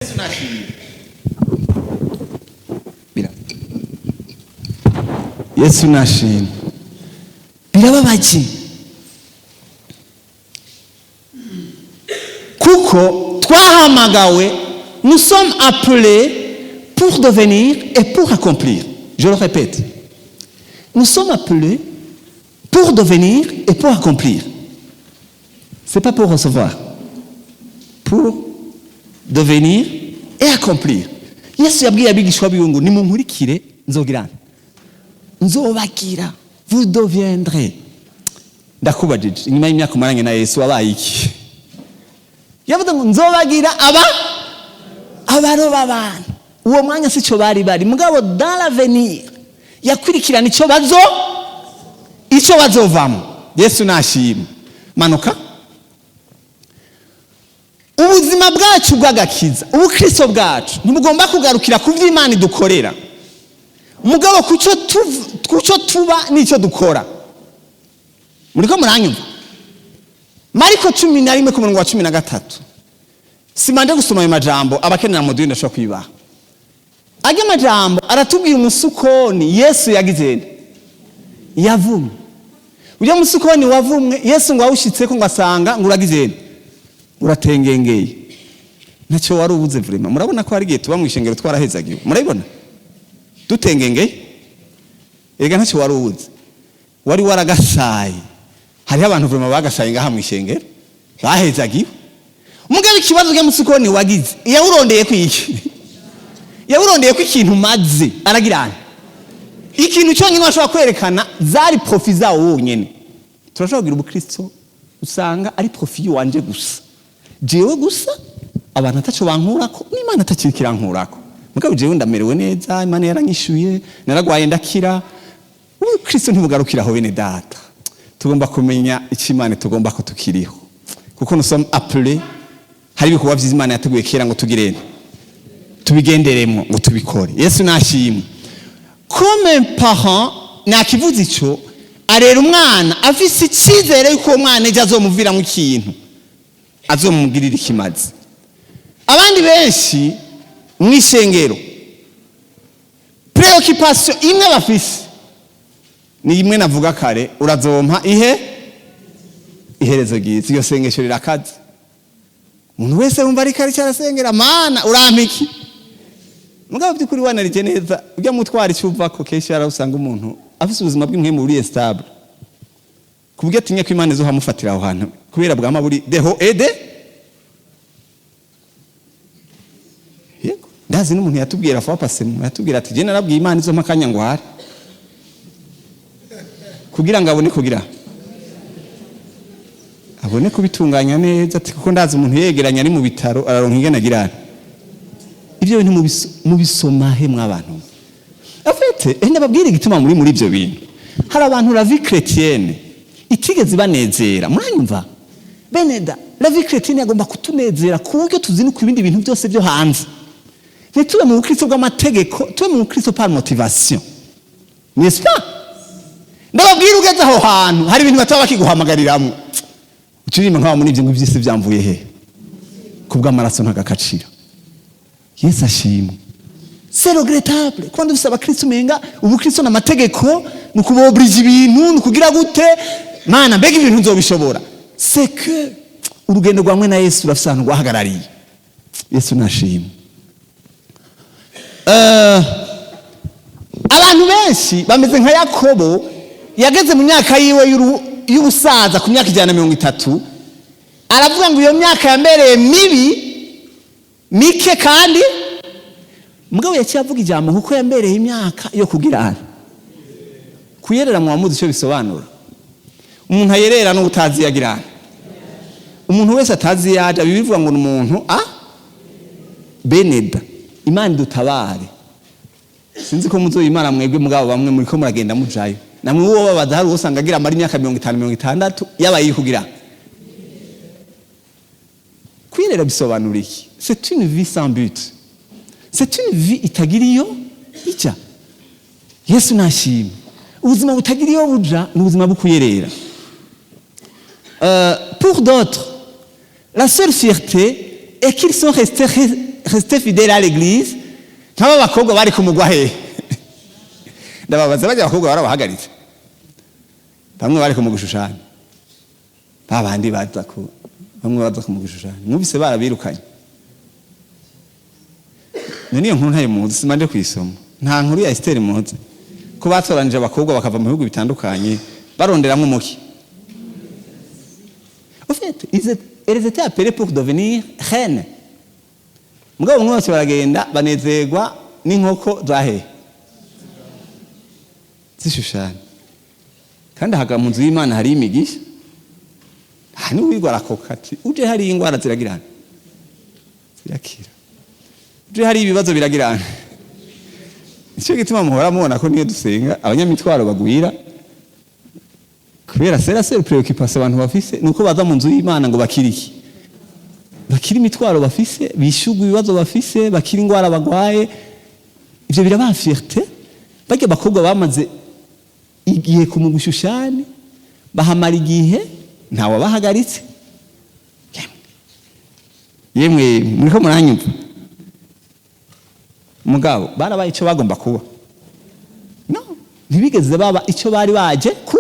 Yesu nashimwe. Yesu nashimwe. Birababaje kuko twahamagawe, nous sommes appelés pour devenir et pour accomplir. Je le répète, nous sommes appelés pour devenir et pour accomplir. C'est pas pour recevoir, pour devenir et accomplir. Yesu yabwiye abigishwa biwe ngo nimunkurikire nzogira nte? Nzobagira, vous deviendrez. Ndakubajije, inyuma y'imyaka umaranye na Yesu wabaye iki? Yavuze ngo nzobagira aba abaroba abantu. Uwo mwanya si cyo bari bari, mugabo dans l'avenir yakurikirana icyo bazo, icyo bazovamo. Yesu nashimwe. Manuka. Ubuzima bwacu bw'agakiza, ubukristo bwacu, ntibugomba kugarukira ku byo Imana idukorera, mugabo kucyo tuba n'icyo dukora. Muriko muranyumva? Mariko 11 ku murongo wa 13. Simanje gusoma ayo majambo, abakenera muduyi ndashobora kuyibaha. Ajya amajambo aratubwira umusukoni Yesu yagize nde? Yavumwe. Ujya musukoni wavumwe, Yesu ngo awushitseko ngo asanga ngo uragize nde? Uratengengeye, ntacyo wari ubuze. Vraiment, murabona ko hari igihe tuba mu ishengero twarahezagiwe, murabibona dutengengeye. Erega ntacyo wari ubuze, wari waragasaye. Hariho abantu vraiment bagasaye ngaha mu ishengero, bahezagiwe. Mugabo ikibazo cy'umusukoni wagize, yawurondeye ko iki? Yawurondeye ko ikintu maze aragira nte? Ikintu cyonyine washobora kwerekana zari profit zawo wonyene. Turashobora kugira ubukristo usanga ari profit wanje gusa, jewe gusa, abantu ataco bankurako n'Imana atakiri kirankurako, mugabo jewe ndamerewe neza, Imana yaranyishuye, naragwaye ndakira. Ubukristo ntibugarukira aho, bene data. Tugomba kumenya icyo Imana tugomba ko tukiriho, kuko nous sommes appelés. Hari ibikorwa vyiza Imana yateguye kera ngo tugirene, tubigenderemo, ngo tubikore. Yesu nashimwe. Comme un parent, nakivuze ico, arera umwana afise icyizere yuko uwo mwana ejo azomuviramo ikintu, azomugirira ikimazi. Abandi benshi mu ishengero, préoccupation imwe bafise ni imwe navuga kare: urazompa ihe iherezo ryiza. Iyo sengesho rirakaze. Umuntu wese wumva ariko ariko arasengera: "Mana, urampa iki?" Mugabo by'ukuri wanarije neza ujya mutwara icyo uvako, kenshi usanga umuntu afise ubuzima bw'impwemu buri stable, ku buryo atinya ko Imana izohamufatira aho hantu, kubera bwama buri deho ede. Yego, ndazi n'umuntu yatubwira fois passée, yatubwira ati: "Je narabwiye Imana izompa akanya ngware kugira ngo abone, kugira abone kubitunganya neza", ati kuko ndazi umuntu yegeranya ari mu bitaro araronka ingene agirana ibyo bintu. Mubisoma he mw'abantu? En fait, ndababwira igituma muri ibyo bintu. Hari abantu la vie chrétienne itigeze ibanezera. Muranyumva, beneda? La vie chrétienne yagomba kutunezera ku buryo tuzinuka ibindi bintu byose byo hanze. Ntitube mu bukristo bw'amategeko, tube mu bukristo par motivation, n'est-ce pas? Ndababwira, ugeze aho hantu hari ibintu bataba bakiguhamagariramwo, ucuririmba nk'aho muri ibyo ngo iby'isi byamvuye he? Kubw'amaraso ntagakacira. Yesu ashimwe. C'est regrettable kuba dufise abakristo umenga ubukristo n'amategeko, ni ukubobrija ibintu, ni ukugira gute. Mana, mbega ibintu nzobishobora? C'est que urugendo rwamwe na Yesu rurafise ahantu rwahagarariye. Yesu nashimwe. Abantu benshi bameze nka Yakobo yageze mu myaka yiwe y'ubusaza, ku myaka 130, aravuga ngo iyo myaka yambereye mibi, mike. Kandi mugabo yaciye avuga ijambo kuko yambereye imyaka yo kugira kuyerera. Muwamuzi icyo bisobanura? Umuntu ayerera n'ubutazi yagirana. Umuntu wese atazi yaje, bibivuga ngo ni umuntu a beneda. Imana idutabare. Sinzi ko muzoyimara mwebwe, mugabo bamwe muri ko muragenda mujayo. Namwe uwo babaza, hari usanga agira amara imyaka 50, 60 yabaye kugira kwirera. Bisobanura iki? C'est une vie sans but, c'est une vie itagira iyo ijya. Yesu nashimwe. Ubuzima butagira iyo buja ni ubuzima bwo kuyerera. Pour d'autres, la seule fierté est qu'ils sont restés resté fidèle à l'église, nk'aba bakobwa bari kumugwa hehe? Ndababaza, bajya abakobwa barabahagaritse, bamwe bari ku gushushanya, babandi baza ku bamwe baza ku gushushanya, mwumvise barabirukanye. None iyo nkuru ntayo muzi? Simanje kuyisoma. Nta nkuru ya Esther muzi, ko batoranije abakobwa bakava mu bihugu bitandukanye, baronderamwo umuki? Au fait, elles étaient appelées pour devenir reines. Mugabo bamwe bose baragenda banezerwa n'inkoko zahehe zishushanya. Kandi haga mu nzu y'Imana hari imigisha. Aha ni wigwa arakoka ati uje hari ingwara ziragirana, zirakira, uje hari ibibazo biragirana. Nicyo gituma muhora mubona ko niyo dusenga abanyamitwaro bagwira, kubera c'est la seule préoccupation abantu bafise, nuko baza mu nzu y'Imana ngo bakire iki? Bakire imitwaro bafise, bishugwe ibibazo bafise, bakire ingwara bagwaye. Ivyo birabaha fierté. Barya bakobwa bamaze igihe ku mugushushani, bahamara igihe, ntawe wabahagaritse. Yemwe, muriko muranyumva? Mugabo barabaye icyo bagomba kuba? No, ntibigeze baba icyo bari baje ku.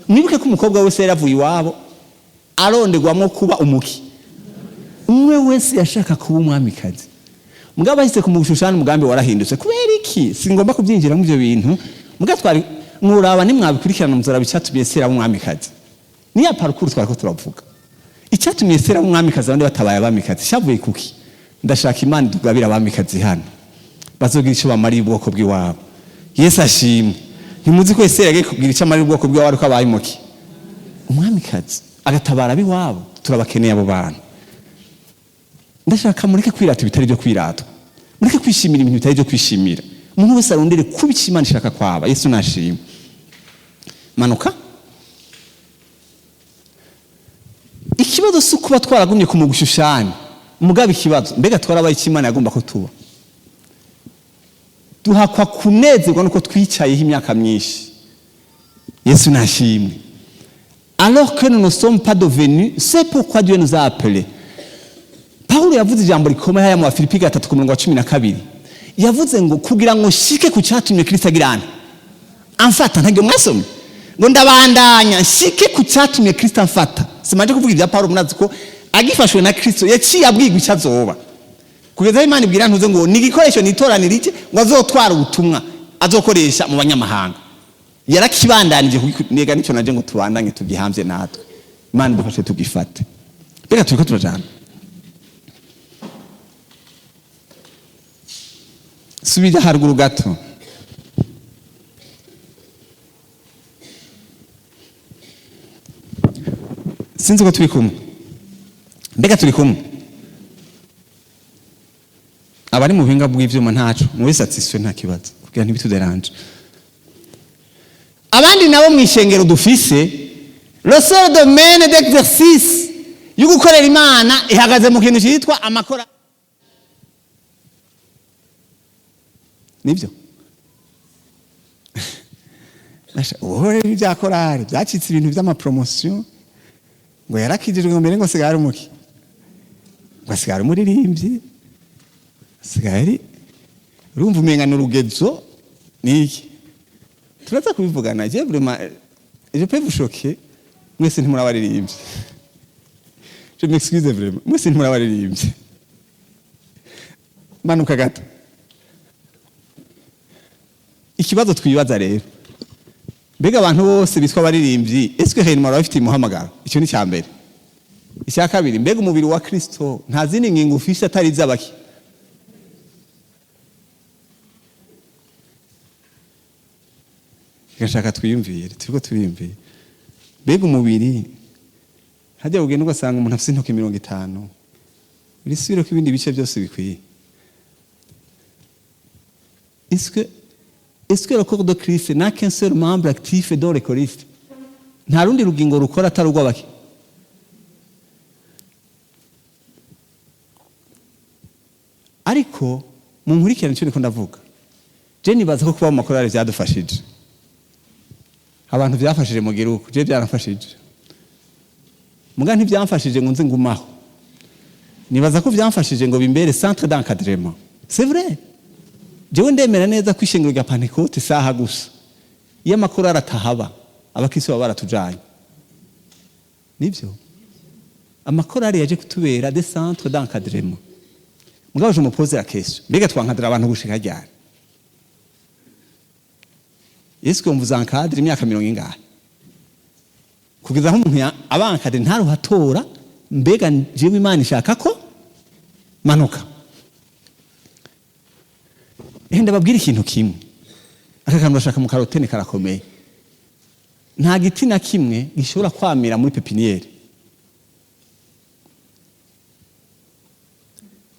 Mwibuke ko umukobwa wese yaravuye iwabo aronderwamo kuba umuki. Umwe wese yashaka kuba umwamikazi. Mugabo bahise ku mugushushani, umugambi warahindutse. Kubera iki? Singomba kubyinjiramo ibyo bintu. Mugabo twari mwuraba, nimwabikurikirana muzoraba icyatumye Esiteri aba umwamikazi. Niya parcours twari ko turavuga. Icyatumye Esiteri aba umwamikazi, abandi batabaye abamikazi, cyavuye kuki? Ndashaka Imana idugabira abamikazi hano bazogira icyo bamariye ubwoko bw'iwabo. Yesu ashimwe. Ntimuzi ko Esiteri yagiye kugira icyo amarira ubwoko bw'iwabo ariko abaye umuki? Umwamikazi, agatabara ab'iwabo. Turabakeneye abo bantu. Ndashaka mureke kwirata ibitari byo kwiratwa, mureke kwishimira ibintu bitari byo kwishimira. Umuntu wese arondere kuba icyo Imana ishaka kwaba. Yesu nashimwe. Manuka. Ikibazo si ukuba twaragumye ku mugushushanya, mugabo ikibazo, mbega twarabaye icyo Imana yagomba ko tuba? Duhakwa kunezerwa nuko twicayeho imyaka myinshi. Yesu nashimwe. Alors que nous ne sommes pas devenus c'est pourquoi Dieu nous a appelés. Pawulo yavuze ijambo rikomeye haya mu Bafilipi 3 ku murongo wa 12. Yavuze ngo kugira ngo nshike ku cyatumye Kristo agirana amfata. Ntabwo mwasomye ngo ndabandanya nshike ku cyatumye Kristo amfata? Simanje kuvuga ibya Pawulo. Munazi ko agifashwe na Kristo yaciye abwirwa icyo azoba, kugeza aho Imana ibwira ntuze ngo ni igikoresho nitoranira iki, ngo azotwara ubutumwa azokoresha mu banyamahanga. Yarakibandanije. Nega nicyo naje ngo tubandanye tugihambye natwe. Imana idufashe tugifate. Mbega turiko turajana? Subira haruguru gato. Sinzi ko turi kumwe. Mbega turi kumwe? Abari mu buhinga bw'ivyuma, ntaco mube satisfait, nta kibazo, kugira ntibituderanje. Abandi nabo mu ishengero dufise le seul domaine d'exercice yo gukorera Imana ihagaze mu kintu cyitwa amakora. Nibyo. Ubu ibya korari byacitse ibintu by'amapromotion, ngo yarakijijwe, ngo mbere ngo asigaye ari umuki, ngo asigaye ari umuririmbyi, asigaye ari, urumva umenga ni urugezo. Ni iki? Turaza kubivugana. Je, vraiment, je peux vous choquer: mwese ntimurabaririmbyi. Je m'excuse vraiment, mwese ntimurabaririmbyi. Manuka gato. Ikibazo twibaza rero, mbega abantu bose bitwa abaririmbyi, est-ce que réellement baba bafite umuhamagaro? Icyo ni icya mbere. Icya kabiri, mbega umubiri wa Kristo nta zindi ngingo ufise atari iz'abaki? Gashaka twiyumvire, turiko turiyumvira. Mbega umubiri hajya ugenda ugasanga umuntu afise intoki 50, urisubire ko ibindi bice byose bikwiye? Est-ce que le corps de Christ n'a qu'un seul membre actif dont les choristes? Nta rundi rugingo rukora atari urw'abaki? Ariko mu nkurikirane icyo niko ndavuga, je nibaza ko kuba mu makorali byadufashije. Abantu byafashije mu gihugu, je byaramfashije, muga ntibyamfashije ngo nze ngumaho. Nibaza ko byamfashije ngo bimbere centre d'encadrement. C'est vrai, jewe ndemera neza ko ishengero rya Pentecôte saha gusa iyo amakorari atahaba, abakristo baba baratujanye. Nibyo, amakorari yaje kutubera des centres d'encadrement. Mugabo je me pose la question: mbega twankadira abantu gushika ryari? Est-ce qu'on vous encadre imyaka 50 ingahe kugeza aho umuntu abankadre ntaruhatora? Mbega jewe Imana ishaka ko manuka? Ndababwira ikintu kimwe, aka kantu bashaka mu karotene karakomeye. Nta giti na kimwe gishobora kwamira muri pépinière.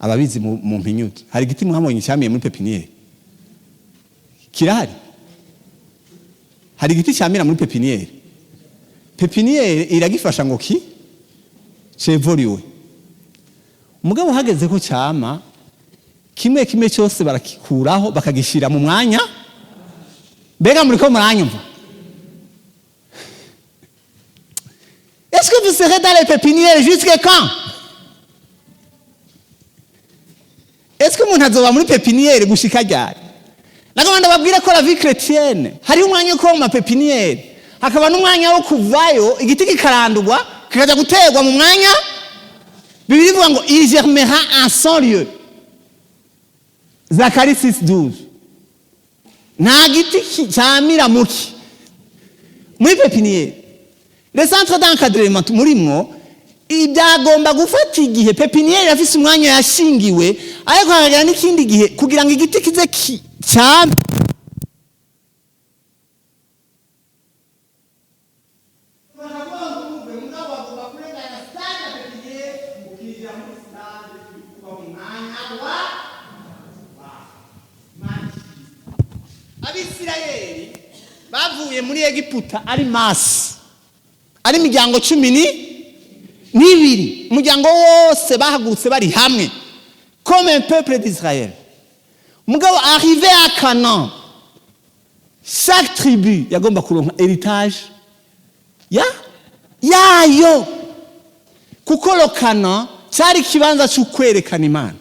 Ababizi mu mpinyuzi, hari igiti mwabonye cyamiye muri pépinière? Kirahari? Hari igiti cyamira muri pépinière? Pépinière iragifasha ngo ki c'évolue. Mugabo hageze ko cyama, kimwe kimwe cyose barakikuraho, bakagishira mu mwanya. Mbega muri ko muranyumva? Est-ce que vous serez dans les pépinières jusque quand? Est-ce que umuntu azoba muri pépinière gushika ryari? Nagomba ndababwire ko la vie chrétienne, hariho umwanya wo kuba mu mapépinière, hakaba n'umwanya wo kuvayo, igiti kikarandurwa, kikajya guterwa mu mwanya. Bibiliya ivuga ngo il germera en son lieu, Zacharie 6:12. Nta giti cyamira muki muri pépinière. Le centre d'encadrement murimwo ibyagomba gufata igihe. Pépinière irafise umwanya yashingiwe, ariko hakagira n'ikindi gihe kugira ngo igiti kize cyame. Abisirayeli bavuye muri Egiputa ari masse, ari imiryango 12. Umuryango wose bahagurutse bari hamwe comme un peuple d'Israël. Mugabo arrivé à Canaan, chaque tribu yagomba kuronka héritage ya yayo, kuko le Canaan cyari ikibanza cyo kwerekana Imana.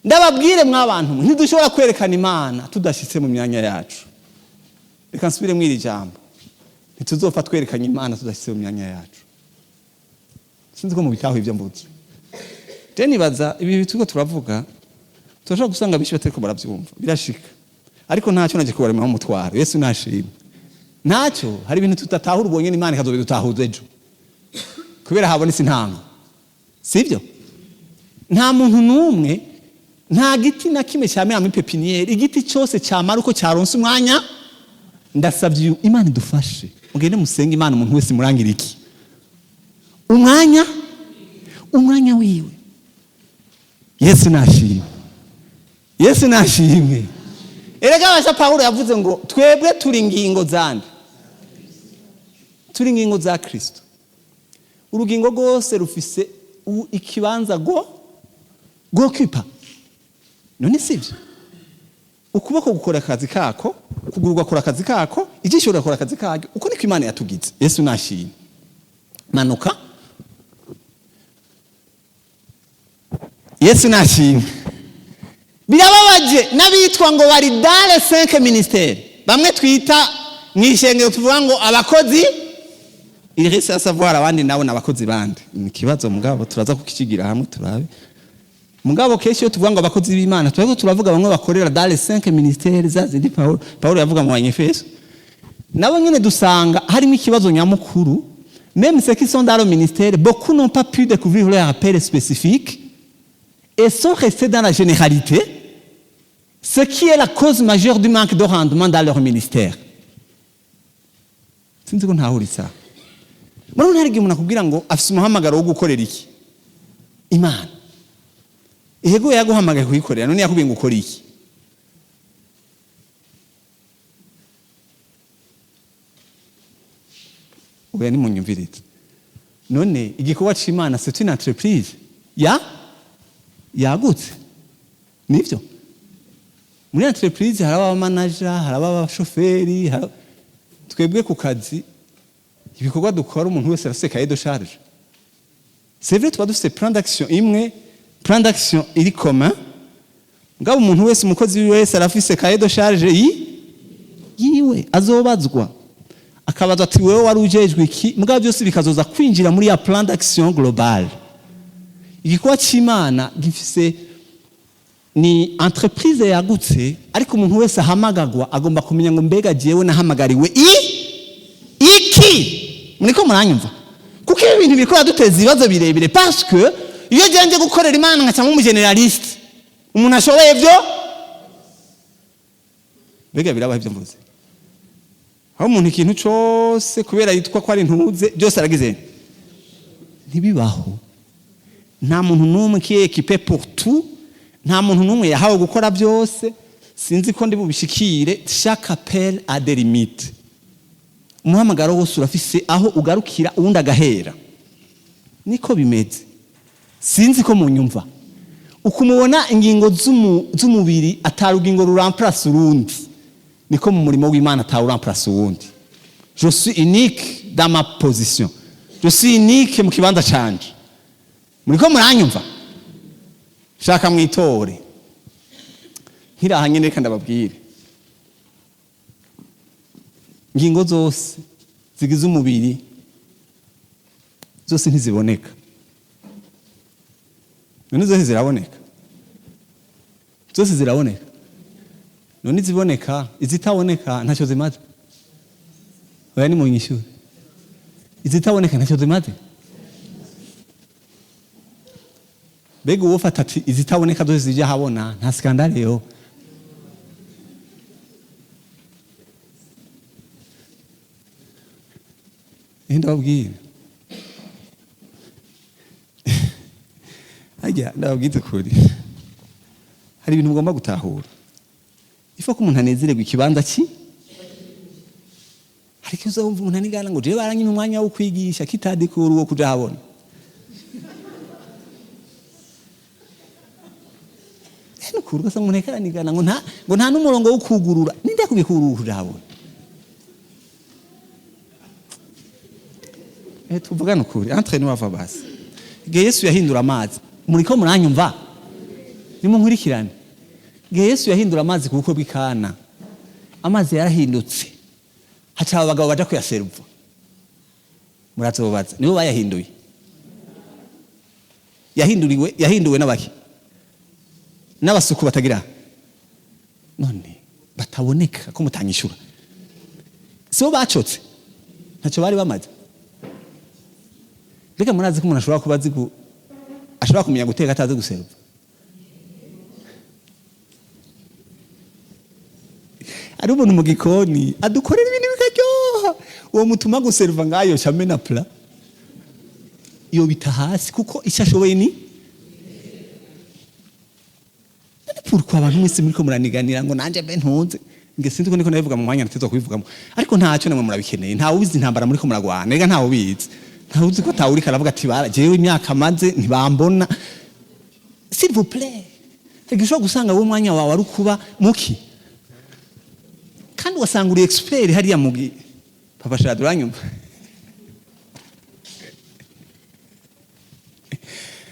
Ndababwire mw'abantu mwe, ntidushobora kwerekana Imana tudashyitse mu myanya yacu. Reka nsubire mw'iri jambo: ntituzopfa twerekanye Imana tudashyitse mu myanya yacu. Sinzi ko mubitaho ibyo mvuze. Je nibaza ibi turiko turavuga, turashobora gusanga benshi batariko barabyumva. Birashika, ariko ntacyo naje kubarema umutwaro. Yesu nashimwe. Ntacyo, hari ibintu tudatahura ubonye, Imana ikazobidutahuza ejo kubera habonetse intango. Sibyo? Nta muntu n'umwe, nta giti na kimwe cyamera muri pépinière. Igiti cyose cyamara uko cyaronse umwanya. Ndasabye Imana idufashe. Mugende musenge Imana, umuntu wese murangira iki umwanya wiwe. Yesu nashimwe, Yesu nashimwe. Erega abasha Pawulo yavuze ngo twebwe turi ingingo zande? Turi ingingo za Kristo. Urugingo rwose rufise ikibanza go rw'occupa. None sibyo? Ukuboko gukora akazi kako, ukuguru gukora akazi kako, ijisho rigakora akazi karyo. Uko niko Imana yatugize. Yesu nashimwe. Manuka. Yesu nashimwe. Birababaje n'abitwa ngo bari dans les cinq ministères, bamwe twita mu ishengero tuvuga ngo abakozi. Il reste à savoir abandi nabo n'abakozi bandi, ni ikibazo. Mugabo turaza kukikigira hamwe turabe. Mugabo kenshi iyo tuvuga ngo abakozi b'Imana, turiko turavuga bamwe bakorera dans les cinq ministères za zindi Paulo yavuga mu Banyefeso. Nabo nyene dusanga harimo ikibazo nyamukuru. Même ceux qui sont dans le ministère, beaucoup n'ont pas pu découvrir leur appel spécifique et sont restés dans la généralité, ce qui est la cause majeure du manque de rendement dans leur ministère. Sinzi ko ntahuritsa. Murabona, hari igihe umuntu akubwira ngo afise umuhamagaro wo gukorera iki? Imana. Yego, yaguhamagaye kuyikorera, none yakubwiye ngo ukore iki? Oya, nimunyumvirize. None igikorwa c'Imana, c'est une entreprise ya yagutse, nivyo? Muri entreprise haraba abamanager, haraba abashoferi, twebwe ku kazi ibikorwa dukora, umuntu wese arafise cahier de charge. C'est vrai, tuba dufise plan d'action imwe. Plan d'action iri commun, ngabo umuntu wese, umukozi wese arafise cahier de charge yiwe azobazwa, akabazwa ati: "Wewe wari ujejwe iki?" Mugabo byose bikazoza kwinjira muri ya plan d'action globale. Igikorwa cy'Imana gifise, ni entreprise yagutse, ariko umuntu wese ahamagagwa agomba kumenya ngo: "Mbega jewe nahamagariwe iki?" Muriko muranyumva? Kuko ibi bintu biriko biraduteza ibibazo birebire, parce que iyo nje gukorera Imana nkacamo umu généraliste, umuntu ashoboye byo, mbega birabaho ibyo mvuze, aho umuntu ikintu cyose kubera yitwa ko ari ntuze byose aragize? Ntibibaho. Nta muntu n'umwe qui est équipé pour tout, nta muntu n'umwe yahawe gukora byose. Sinzi ko ndi bubishikire. Chaque appel a des limites. Umuhamagaro wose urafise aho ugarukira, uwundi agahera. Niko bimeze. Sinzi ko munyumva. Ukumubona ingingo z'umubiri, atari urugingo ruramplasa urundi, niko mu murimo w'Imana atawuramplasa uwundi. Je suis unique dans ma position, je suis unique mu kibanza canje. Muriko muranyumva? Shaka mwitore nkiraha nyene. Reka ndababwire, ingingo zose zigize umubiri zose ntiziboneka. None zose ziraboneka? Zose ziraboneka? None iziboneka, izitaboneka ntacyo zimaze? Oya, ni mu nyishure. Izitaboneka ntacyo zimaze? Mbega uwo fata ati izitaboneka zose zijya ahabona, nta scandale yo? Ndababwira, harya ndababwiza ukuri, hari ibintu mugomba gutahura. Ifa ko umuntu anezererwa ikibanza ki ariko uzumva umuntu anigana ngo: "Jewe baranyima umwanya wo kwigisha kitadikura uwo kuja habona." Nukuri ugasanga umuntu ariko aranigana ngo nta n'umurongo wo kugurura. Ninde yakubwiye ko uri kuja habona? Tuvugane ukuri entre nous ava basi. Igihe Yesu yahindura amazi, muriko muranyumva? Nimunkurikirane. Igihe Yesu yahindura amazi ku bukwe bw'Ikana, amazi yarahindutse, haca abagabo baja kuyaseruva. Murazobaza, nibo bayahinduye? Yahinduriwe, yahinduwe n'abaki? N'abasuku batagira none bataboneka ko mutanyishura. Sibo bacotse? Ntacyo bari bamaze. Mbega murazi ko umuntu ashobora kuba azi ashobora kumenya guteka atazi guseruva? Ari umuntu mu gikoni adukorera ibintu bikaryoha, uwo mutuma guseruva ngayo camena plat, iyo bita hasi, kuko icyo ashoboye ni none. Pourquoi abantu mwese muriko muraniganira ngo nanje mbe ntunze? Nge sinzi ko niko nabivuga mu mwanya natezwa kubivugamo, ariko ntacyo, namwe murabikeneye. Ntawe ubizi intambara muriko muragwana. Rega ntawe ubizi, ntawe uzi ko atawuriko aravuga ati: "Bara jewe imyaka maze ntibambona." S'il vous plaît, rega ushobora gusanga wowe umwanya wawe ari ukuba muki, kandi ugasanga uri expert hariya mugi. Papa Shadi, uranyumva?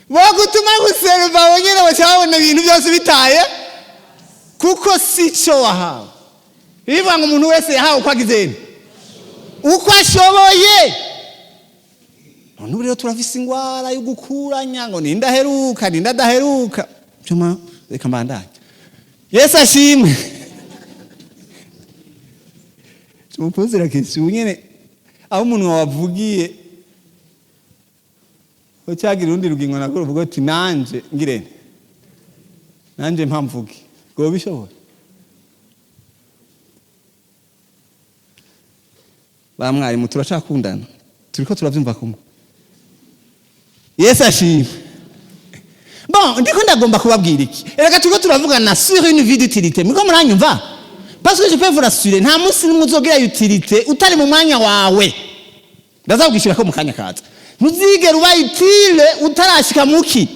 Bo gutuma guserva bonyene baca babona ibintu byose bitaye, kuko si cyo wahawe. Bivuga ngo umuntu wese yahawe uko agize nte? Uko ashoboye. None ubu rero turafise ingwara yo gukuranya ngo ninde aheruka, ninde adaheruka. Cuma reka mbandanye. Yesu ashimwe. Tumupoze question nyene, aho umuntu wavugiye cyagira urundi rugingo nako ruvuga ati: "Nanje ngirente, nanje mpamvuge," ngo bishobora ba mwarimu? Turacakundana, turiko turavyumva kumwe. Yesu ashimwe. Bon, ndiko ndagomba kubabwira iki? Reka turiko turavugana sur une vie d'utilité. Muriko muranyumva? Parce que je peux vous rassurer, nta munsi n'umwe uzogira utilité utari mu mwanya wawe. Ndazabwishira ko mu kanya kaza. Ntuzigera uba utile utarashika muki?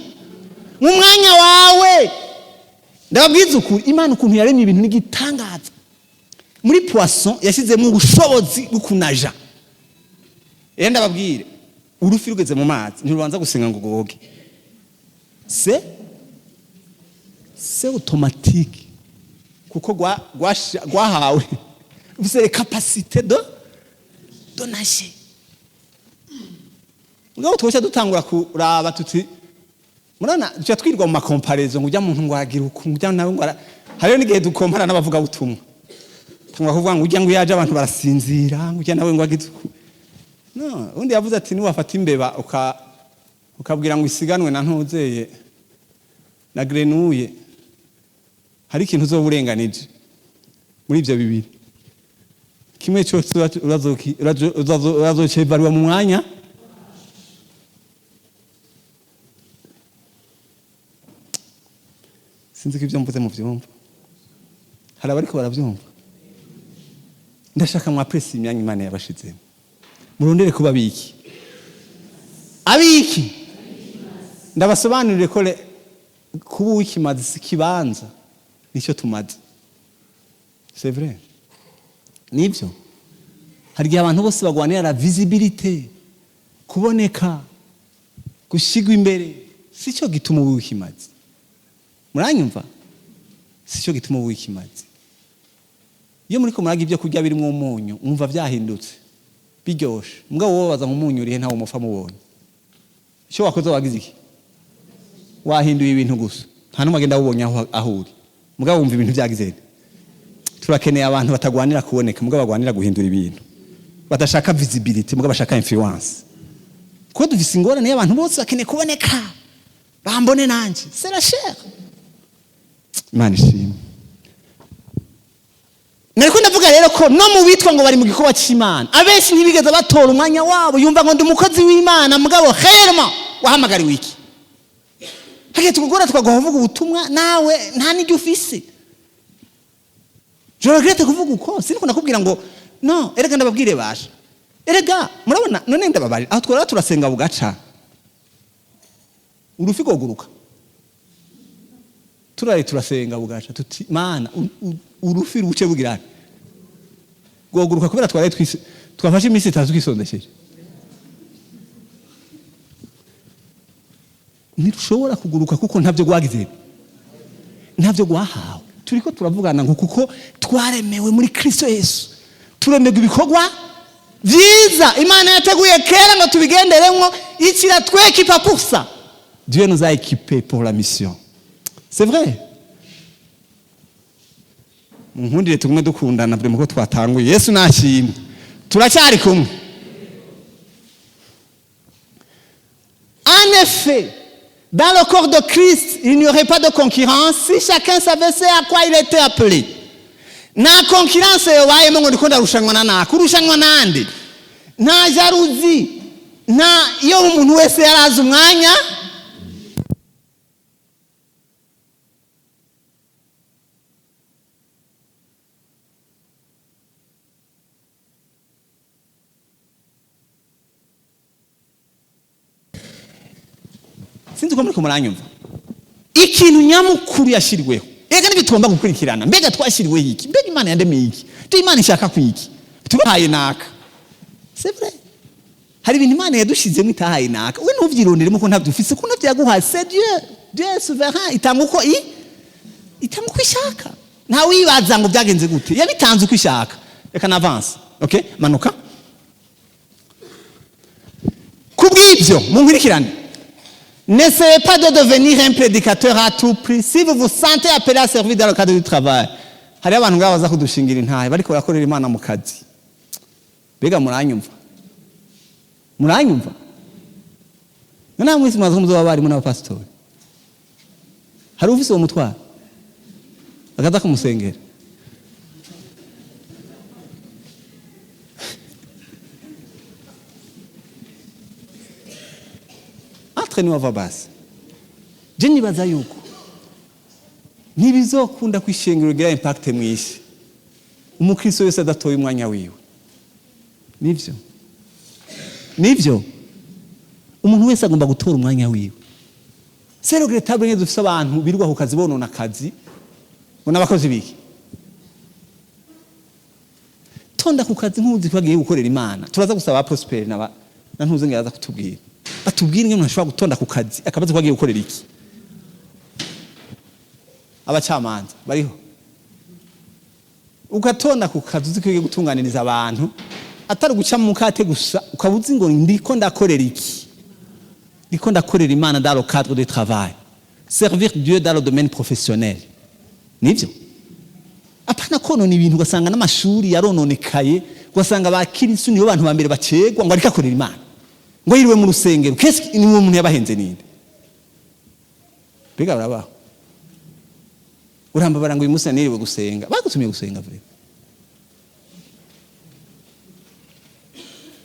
Mu mwanya wawe. Ndababwiza ukuri, Imana ukuntu yaremye ibintu n'igitangaza. Muri poisson yashyizemo ubushobozi bwo kunaja. Rero ndababwire, urufi rugeze mu mazi ntirubanza gusenga ngo goge. Se C'est automatique, kuko gwahawe, ufise les capacités de nager. Mugabo twoca dutangura kuraba tuti murana, duca twirwa mu ma comparaisons, ngo ujya muntu ngo aragira uku, ngo ujya nawe ngo hariho n'igihe dukompara n'abavuga butumwa, tangura kuvuga ngo ujya ngo yaje abantu barasinzira, ngo ujya nawe ngo agize uku. No undi yavuze ati niwafata imbeba ukabwira ngo isiganwe na ntuzeye na grenouille, hari ikintu uzoba urenganije muri ibyo bibiri. Kimwe cyose urazocevaluwa mu mwanya. Sinzi ko ibyo mvuze mu byumva. Hari abariko barabyumva? Ndashaka mwapresi imyanya Imana yabashizemo, murondere kuba abiki. Abiki, ndabasobanurire ko kuba uw'ikimazi si ikibanza, nicyo tumaze. C'est vrai, nibyo. Hari igihe abantu bose bagwanira la visibilité, kuboneka, gushigwa imbere. Si cyo gituma uba uw'ikimazi. Muranyumva? Si cyo gituma uba uw'ikimazi. Iyo muriko muraga ibyo kurya birimo umunyu, mwumva byahindutse biryoshe. Mugabo wowe baza nk'umunyu urihe? Ntawe umupfa mubonye. Icyo wakoze, wagize iki? Wahinduye ibintu gusa, nta n'umwe agenda awubonye aho uri, mugabo wumva ibintu byagize nte? Turakeneye abantu batagwanira kuboneka, mugabo bagwanira guhindura ibintu, badashaka visibility, mugabo bashaka influence, kuko dufise ingorane y'abantu bose bakeneye kuboneka, bambone nanje. C'est la chair. Imana ishimwe. Nariko ndavuga rero ko no mu bitwa ngo bari mu gikorwa cy'Imana, abenshi ntibigeze batora umwanya wabo. Yumva ngo ndi umukozi w'Imana, mugabo réellement wahamagariwe iki? Hagiye tukugora, tukaguha uvuga ubutumwa, nawe nta n'ibyo ufise. Je regrette kuvuga uko, siniko nakubwira ngo no. Erega ndababwire basha, erega murabona none ndababarira, aho twara turasenga bugaca urufi goguruka. Turaye turasenga bugaca tuti: "Mana, urufi ruce bugirane goguruka," kubera twaraye twise twafashe iminsi 3 twisondesheje. Ntirushobora kuguruka kuko ntabyo rwagize, ntabyo rwahawe. Turiko turavugana ngo kuko twaremewe muri Kristo Yesu, turemerwa ibikorwa byiza Imana yateguye kera ngo tubigenderemwo, ikira twekipa pour ça. Dieu nous a équipés pour la mission, c'est vrai. Munkundire tugume dukundana buri muko twatanguye. Yesu nashimwe, turacyari kumwe. En effet, dans le corps de Christ, il n'y aurait pas de concurrence si chacun savait ce à quoi il était appelé. Nta concurrence yobayemo ngo ndiko ndarushanwa na naka, urushanwa nande? Nta jalousie, nta iyo umuntu wese yarazi umwanya. Sinzi ko muriko muranyumva. Ikintu nyamukuru yashyiriweho, ega nibyo tugomba gukurikirana. Mbega twashyiriweho iki? Mbega Imana yandemeye iki? Mbega Imana ishaka kwiki? Tubahaye naka. C'est vrai, hari ibintu Imana yadushyizemo itahaye naka. We ntuvyironderemo ko ntabyo ufise, ko ntabyo yaguhaye. C'est Dieu. Dieu est souverain, itanga uko ishaka. Nta wibaza ngo byagenze gute, yabitanze uko ishaka. Reka n'avance. Okay, manuka. Kubw'ibyo munkurikirane: N'essayez pas de devenir un prédicateur à tout prix si vous vous sentez appelé à servir dans le cadre du travail. Hariho abantu ngabo baza kudushingira intahe bariko barakorera Imana mu kazi. Mbega muranyumva? Muranyumva? None mwese mwaza ko muzoba abarimu n'abapasitori, hari ufise uwo mutwaro bakaza kumusengera? Entre nous, ava basi, je nibaza yuko ntibizokunda ko ishengero rigira impact mu isi umukristo wese adatoye umwanya wiwe. Nivyo, nivyo, umuntu wese agomba gutora umwanya wiwe. C'est regrettable nke dufise abantu birirwa ku kazi bonona akazi, ngo n'abakozi biki. Tonda ku kazi nk'uzi ko agiye gukorera Imana. Turaza gusaba Prosper na ntuzi ngo yaza kutubwira, batubwire ingene umuntu ashobora gutonda ku kazi akabaza ko agiye gukorera iki. Abacamanza bariho, ugatonda ku kazi uzi ko ugiye gutunganiriza abantu, atari uguca mu kate gusa, ukaba uzi ngo ndiko ndakorera iki? Ndiko ndakorera Imana dans le cadre de travail, servir Dieu dans le domaine professionnel. Nivyo, apana konona ibintu, ugasanga n'amashuri yarononekaye, ugasanga abakirisu nibo bantu ba mbere bacegwa, ngo ariko akorera Imana, ngo yiriwe mu rusengero. Qu'est-ce ni uwo muntu yabahenze? Ninde? Mbega barabaho? Urambabara ngo uyu munsi niriwe gusenga. Bagutumiye gusenga? Vraiment,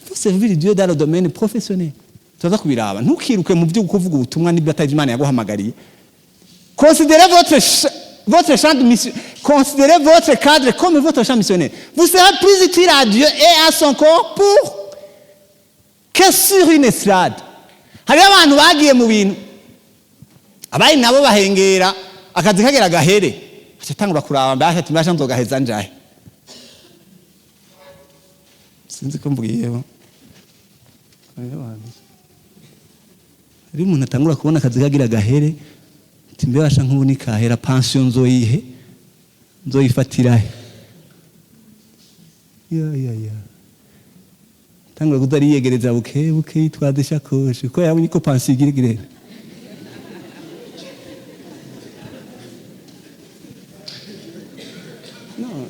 faut servir Dieu dans le domaine professionnel. Tuza kubiraba. Ntukiruke mu byo kuvuga ubutumwa n'ibyo atari Imana yaguhamagariye. Considérez votre champ de mission, considérez votre cadre comme votre champ missionnaire. Vous serez plus utile à Dieu et à son corps pour que sur une estrade. Hariho abantu bagiye mu bintu, abandi nabo bahengera akazi kagera gahere, aca atangura kuraba mbasha ati: "Mbasha nzogaheza njahe?" Sinzi ko mbwiyeho. Hariho umuntu atangura kubona akazi kagira gahere, ati: "Mbebasha nk'ubu nikahera, pension nzoyihe? Nzoyifatirahe?" Ya ya ya, tangura kuza ariyegereza buke buke, yitwaza ishakoshi kuko yabonye ko pension igira igirera.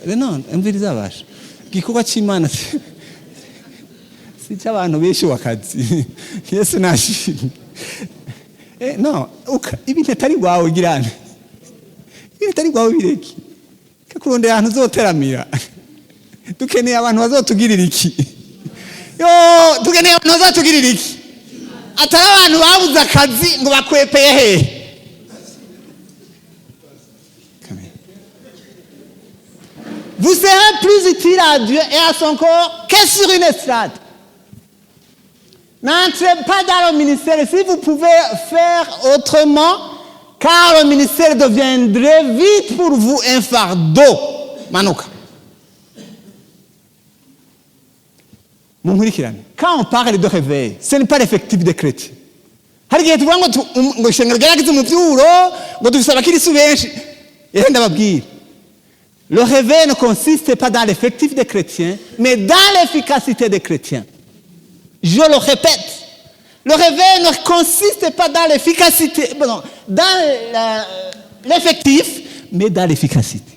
No no, imvira izabasha. Igikorwa c'Imana si cy'abantu benshi wakazi. Yesu nashimye. No uka ibintu atari rwawe, girane ibintu atari rwawe, bireke. Kakurondera ahantu uzoteramira. Dukeneye abantu bazotugirira iki? Yo, dukeneye abantu bazotugirira iki, atari abantu babuze akazi ngo bakwepeye hehe. Come here. Vous serez plus utile à Dieu et à son corps que sur une estrade. N'entrez pas dans le ministère si vous pouvez faire autrement, car le ministère deviendrait vite pour vous un fardeau. Manuka. Munkurikirane. Quand on parle de réveil, ce n'est pas l'effectif des chrétiens. Hari igihe tuvuga ngo ngo ishengero ryaragize umuvyuro, ngo dufise abakirisu benshi. Ehe, ndababwira. Le réveil ne consiste pas dans l'effectif des chrétiens, mais dans l'efficacité des chrétiens. Je le répète. Le réveil ne consiste pas dans l'efficacité, pardon, dans l'effectif, mais dans l'efficacité.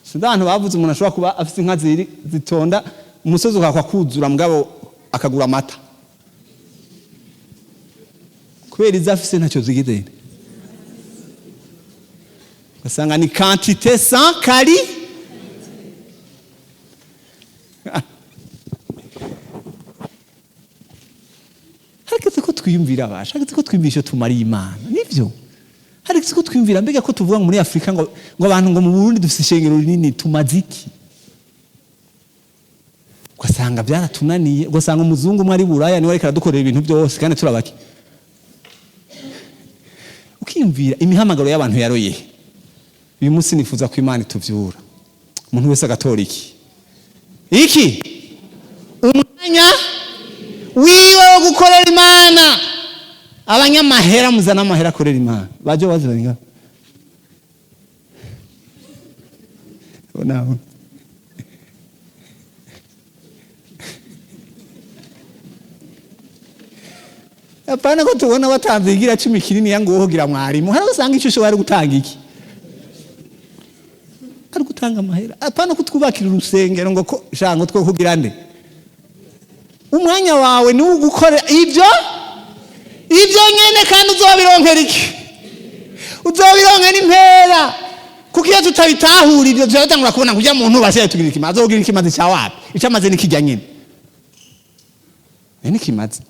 Sinzi abantu bavuze umuntu ashobora kuba afite inka ziri zitonda umusozi ukakwa kuzura, mugabo akagura amata kubera izo afise ntacyo zigeze, ugasanga ni quantité sans qualité. Harageze ko twiyumvira abasha, harageze ko twiyumvira icyo tumariye Imana. Nibyo, harageze ko twiyumvira. Mbega ko tuvuga ngo muri Afurika, ngo abantu, ngo mu Burundi dufite ishengero rinini, tumaze iki? Ugasanga byaratunaniye, ugasanga umuzungu umwe ari Buraya niwe ariko aradukorera ibintu byose kandi turabaki. Ukiyumvira imihamagaro y'abantu yaroye. Uyu munsi nifuza ko Imana ituvyura, umuntu wese agatora iki umwanya wiwe wo gukorera Imana. Abanyamahera, muzana amahera akorera Imana. Baje bazi ngaho naho. Apana ko tubona batanze igira 10 kinini ya ngo gira mwarimu. Hari usanga icyo ushobora gutanga iki, ari gutanga amahera. Apana ko twubakira urusengero ngo ko shango two kugira nde. Umwanya wawe ni ugukora ibyo nyene, kandi uzobironkera iki? Uzobironkera impera. Kuko iyo tutabitahura ibyo, turatangura kubona kujya muntu basigaye tugira ikimazi. Azogira ikimazi cya wapi? Icyo amaze ni kijya nyene, ni kimaze.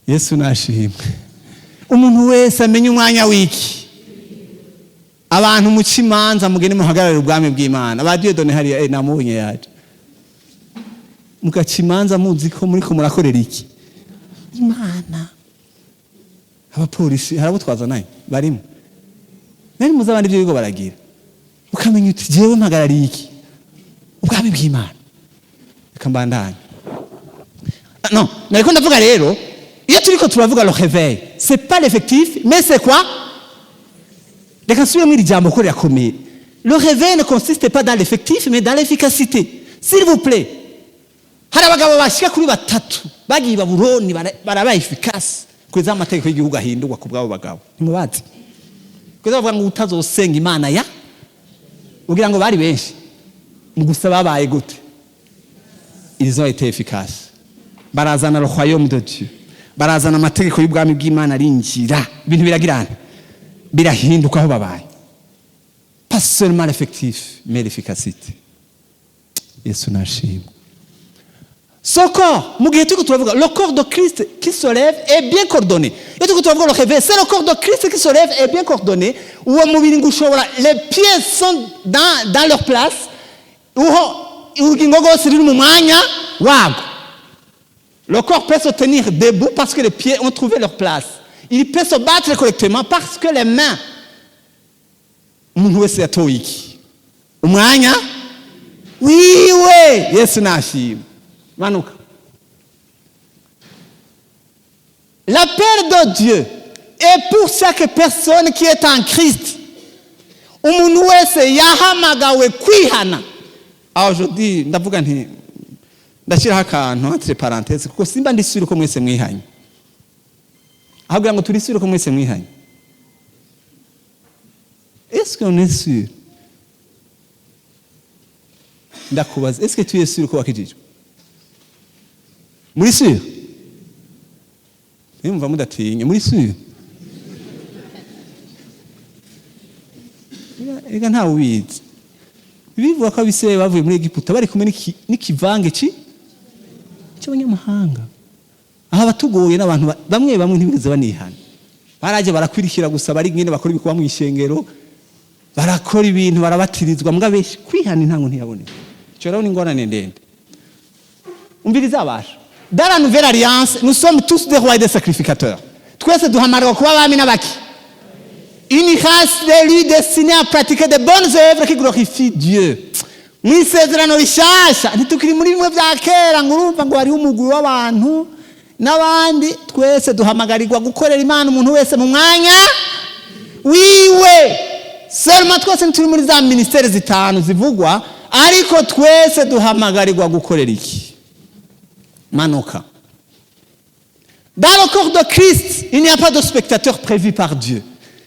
Yesu nashimwe. Umuntu wese amenye umwanya w'iki. Abantu muca imanza, mugende muhagararire ubwami bw'Imana. Ba Dieudonné hariya, namubonye yaje. Mugaca imanza muzi ko muriko murakorera iki? Imana. Abapolisi hari abo twazanaye barimo, nari muzi abandi ibyo bigo baragira. Ukamenya uti: "Jewe mpagarariye iki? Ubwami bw'Imana." Reka mbandanye. No nariko ndavuga rero, iyo turiko turavuga le réveil, c'est pas l'effectif, mais c'est quoi? Reka nsubiremo iri jambo ko rirakomeye. Le réveil ne consiste pas dans l'effectif, mais dans l'efficacité. S'il vous plaît, hari abagabo bashika kuri batatu bagiye i Babuloni, baraba efficace kugeza aho amategeko y'igihugu ahindurwa ku bw'abo bagabo. Ntimubazi? Kugeza bavuga ngo utazosenga Imana ya ugira ngo bari benshi mu gusa babaye gute? Ils ont été efficaces. Barazana le royaume de Dieu, barazana amategeko y'ubwami bw'Imana, arinjira, ibintu biragirana, birahinduka aho babaye. Pas seulement l'effectif, mais l'efficacité. Yesu nashimwe. Ce corps, mu gihe turiko turavuga le corps de Christ qui se lève est bien coordonné, iyo turiko turavuga le réveil, c'est le corps de Christ qui se lève est bien coordonné. Uwo mubiri ngo ushobora, les pieds sont dans leur place, uho urugingo rwose ruri mu mwanya wabwo. Le corps peut se tenir debout parce que les pieds ont trouvé leur place. Il peut se battre correctement parce que les mains, umuntu wese yatoye iki? Umwanya wiwe. Yesu nashimwe. Manuka. L'appel de Dieu est pour chaque personne qui est en Christ. Umuntu wese yahamagawe kwihana. Aho jodi ndavuga nti ndashyiraho akantu entre parenthèses, kuko simba ndi sûr ko mwese mwihanye. Aho kugira ngo turi sûr ko mwese mwihanye, est-ce qu'on est sûr? Ndakubaza, est-ce que tu es sûr ko wakijijwe? Muri sûr? Nimumva mudatinye, muri sûr? Ega ntawe ubizi. Bivuga ko Abisirayeli bavuye muri Egiputa bari kumwe n'ikivange cy'abanyamahanga. Aha batugoye n'abantu bamwe bamwe ntibigeze banihana, baraje barakwirikira gusa, bari ngene bakora ibikorwa mu ishengero, barakora ibintu, barabatirizwa, mbwa benshi kwihana intango ntiyaboneka. Icyo rero ni ingorane ndende. Umviriza abasha. Dans la nouvelle alliance, nous sommes tous des rois et des sacrificateurs. Twese duhamagarwa kuba abami n'abaki, une race d'élus destinée à pratiquer de bonnes œuvres qui glorifient Dieu. Mu isezerano rishasha ntitukiri muri bimwe bya kera ngo urumva ngo hariho umugwi w'abantu n'abandi. Twese duhamagarirwa gukorera Imana, umuntu wese mu mwanya wiwe. Seulement twese ntituri muri za ministères zitanu zivugwa, ariko twese duhamagarirwa gukorera iki? Manuka. Dans le corps de Christ, il n'y a pas de spectateur prévu par Dieu.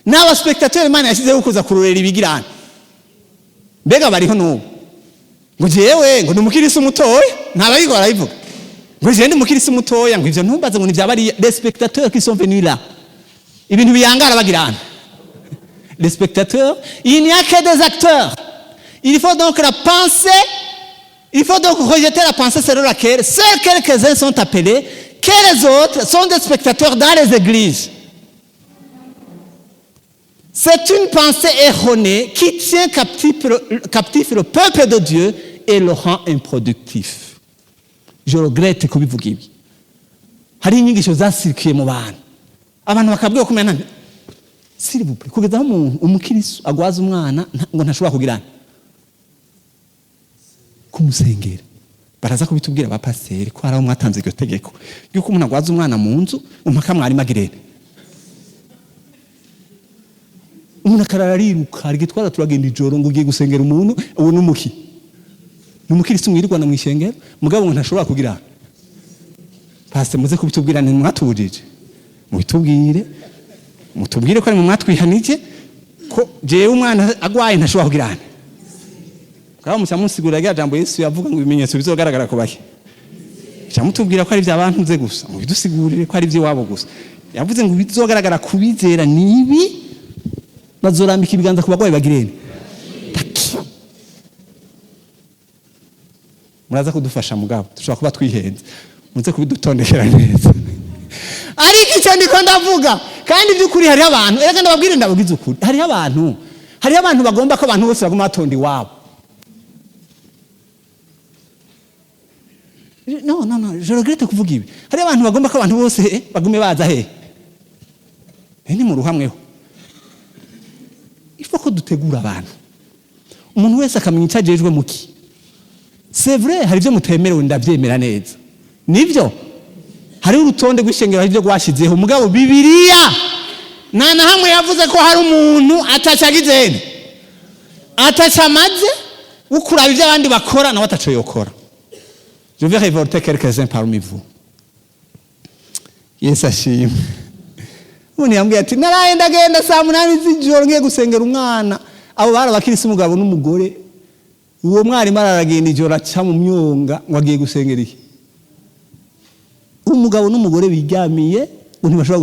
N'aba spectateur Imana yashyizeho kuza kurorera ibigirana, mbega bariho n'ubu? Ngo jewe ngo ni umukirisi mutoya, ntabariko barabivuga ngo jewe ndi umukirisi mutoya, ngo ivyo ntumbaze, ngo ni bariya les spectateurs qui sont venus là, ibintu biyangara bagirana, les spectateurs. Il n'y a que des acteurs. Il faut donc la pensée, il faut donc rejeter la pensée selon laquelle seuls quelques-uns sont appelés, que les autres sont des spectateurs dans les églises. C'est une pensée erronée qui tient captif le peuple de Dieu et le rend improductif. Je regrette kubivuga ibi. Hari inyigisho zasirikiye mu bantu, abantu bakabwira kumenya nta, s'il vous plaît, kugeza aho umuntu umukiristo agwaza umwana ngo ntashobora kugirana kumusengera. Baraza kubitubwira abapasiteri ko hari aho mwatanze iryo tegeko yuko umuntu agwaza umwana mu nzu umpaka mwarimu agirene. Umuntu akarara ariruka, hari gitwara turagenda ijoro ngo ugiye gusengera umuntu. Uwo ni umuki? Ni umukiristo mwirirwana mu ishengero, mugabo ngo ntashobora kugira. Pasiteri, muze kubitubwira, ni mwatubujije, mubitubwire, mutubwire ko ari mu mwatwihanije, ko jewe umwana agwaye ntashobora kugirana. Kaba muca musigura rya jambo Yesu yavuga ngo ibimenyetso bizogaragara ku bake. Muca mutubwira ko ari ibya bantu nze gusa, mubidusigurire ko ari iby'iwabo gusa. Yavuze ngo bizogaragara kubizera nibi: bazorambika ibiganza ku bagwayi bagirene. Taki. Muraza kudufasha, mugabo dushobora kuba twihenze, muze kubidutondekera neza. Ariko icyo ndiko ndavuga kandi by'ukuri, hariho abantu, erega ndababwire, ndababwize ukuri, hariho abantu bagomba ko abantu bose baguma batonda iwabo. Non, non, non, je regrette kuvuga ibi. Hariho abantu bagomba ko abantu bose bagume baza he? Ni mu ruhamweho. Il faut ko dutegura abantu, umuntu wese akamenya icyo ajejwe muki. C'est vrai, hari ibyo mutemerewe, ndabyemera neza, nibyo, hariho urutonde rw'ishengero, hari ibyo rwashyizeho, mugabo Bibiliya Nta na hamwe yavuze ko hari umuntu atacagize, ataca amaze ukuraba ibyo abandi bakora, nawe ataco yokora. Je vais révolter quelques-uns parmi vous. Yesu ashimwe. Umuntu yambwiye ati: "Naraye ndagenda saa 8 z'ijoro ngiye gusengera umwana." Abo bari abakirisi, umugabo n'umugore. Uwo mwarimu araragenda ijoro, aca mu myonga ngo agiye gusengera iki? Umugabo n'umugore biryamiye ngo ntibashobora.